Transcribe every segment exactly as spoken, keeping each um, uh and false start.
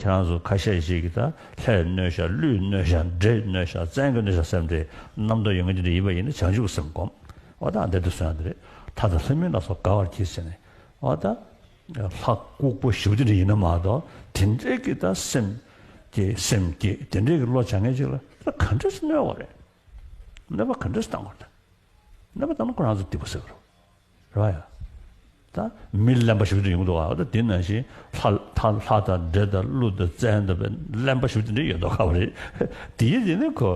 ཁྱེད་རང་ཚོ་ཁ་ཤས་ཤིག་གིས་ད་ལྷས་གནོད་བཞག་ཀླུས་གནོད་བཞག་འདྲེས་གནོད་བཞག་བཙན་གྱིས་གནོད་བཞག་བསམ་སྟེ་རྣམ་རྟོག་ཡོད་མཁན་དེ་འདྲ་ཡིན་པ་ཡིན་ན་བྱང་ཆུབ་སེམས་སྒོམ། འོ་ད་འདི་འདྲ་སོང་ཡ་དེ་རེད། ལྷ་དང་ལྷ་མིན་ལ་སོགས་དགའ་བར་གྱིས་ཟེར་ནས། འོ་ད་ལྷ་ལྐུགས་པ་ཞེ་པོ་དེ་འདྲ་ཡིན་ན་མ་གཏོགས་དེ་འདྲའི་གི་ད་སེམས་ཀྱི་སེམས་བསྐྱེད་དེ་འདྲའི་གི་བློ་བྱ་མཁན་ཅིག་ལ་ད་ག་འདྲ་སེ་གནོད་པ་རེད། གནོད་པ་ག་འདྲ་སེ་བཏང་དགོས་རེད། གནོད་པ་བཏང་ན་ཁོ་རང་ཚོ་སྡིག་པ་བསགས་རོ། རེད་བ་ཡ། ད་མི་གླེན་པ་ཞིག་ཏུ་ཡོང་འདུག་ཨ། ད་དེ་ནང་བཞིན་ལྷ་ལྷ་ལྷ་དང་འདྲེ་དང་ཀླུ་དང་བཙན་དང་བས་གླེན་པ་ཞིག་ཏུ་འདྲེ་ཡོད་མདོག་ཁ་བ་རེད། དེའི་རྗེས་ནས་ཁོ་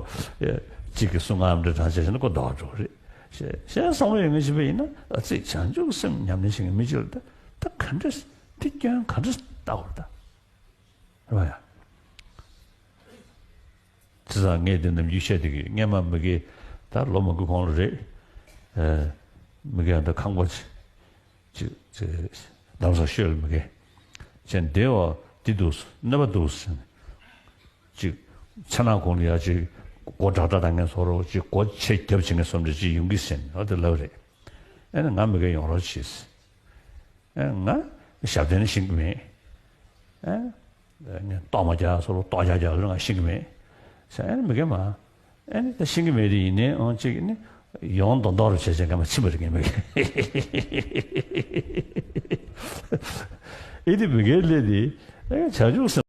གཅིག་གི་གསུང་ངམ་འདྲེ་དྲངས་བྱས་ནས་ཁོ་ལྡོག་འགྲོ་གི་རེད། གཞན་བསམ་བློ་ཡོད་མཁན་ཞིག་བས་ཡིན་ན་ཨ་ཙི་བྱང་ཆུབ་སེམས་ཉམས་ལེན་བྱེད་མཁན་མི་གཅིག་ལ་ད་ད་ག་འདྲ་དེ་སྐྱོན་ག་འདྲ་ལྟ་བར་ད། རེད་བ་ཡ། བྱས་ཙང་ངས་འདི་ནམ་རྒྱུན་བཤད་བསྡད་ཀྱི་ཡོད། སྔས་མ་མི་དགེ་ད་ལོ་མང་པོའི་གོང་ལ་རེད། ཨེ། མི་དགེ་ཡང་ད་ཁང་པ་ཅིག་ཅིག་ཅིག་རྡ་རམ་ས་ཤོད་ལ་མི་དགེ་བྱས་འདི་བ་འདི་འདུག་གནོད་པ་འདུག་ཟེར་ནས་ཅིག་མཚན་ནག་གུང་ལ་ཡ་ཅིག་སྒོ་གྲགས་གྲགས་བཏང་མཁན་བཟོ་འདྲ་ཅིག་སྒོ་ཕྱེ་རྒྱབ་བྱེད་མཁན་བཟོ་འདྲ་ཅིག་ཡོང་གི་ཟེར་ནས་འོ་དེ་ལབ་རེད། ཨེ་ནས་ང་མི་དགེ་ཡོང་རོགས་བྱེད་ཟེར། ཨེ་ང་ཞབས་བརྟན་ཤེས་ཀྱི་མེད། ཨེ་ངས་ལྟོགས་མ་རྒྱག་སོགས་ལ་ལྟོགས་རྒྱག་རྒྱག་ལ་ང་ཤེས་ཀྱི་མེད་ཟེར། ཨེ་མི་དགེ་མ་ཨེ་ནི་ད་ཤེས་ཀྱི་མེད་དེ་ཡིན་ནའི་ཨང་གཅིག་ནི་ཡོང་མདོག་མདོག་རུ་བྱས་བྱས་ང་མ་ཕྱིན་པ་རེད་ངས་མི་དགེ། ཨེ་དེ་མི་དགེ་སླེབས་དེ་ཨེ་བྱང་ཆུབ་སེམས།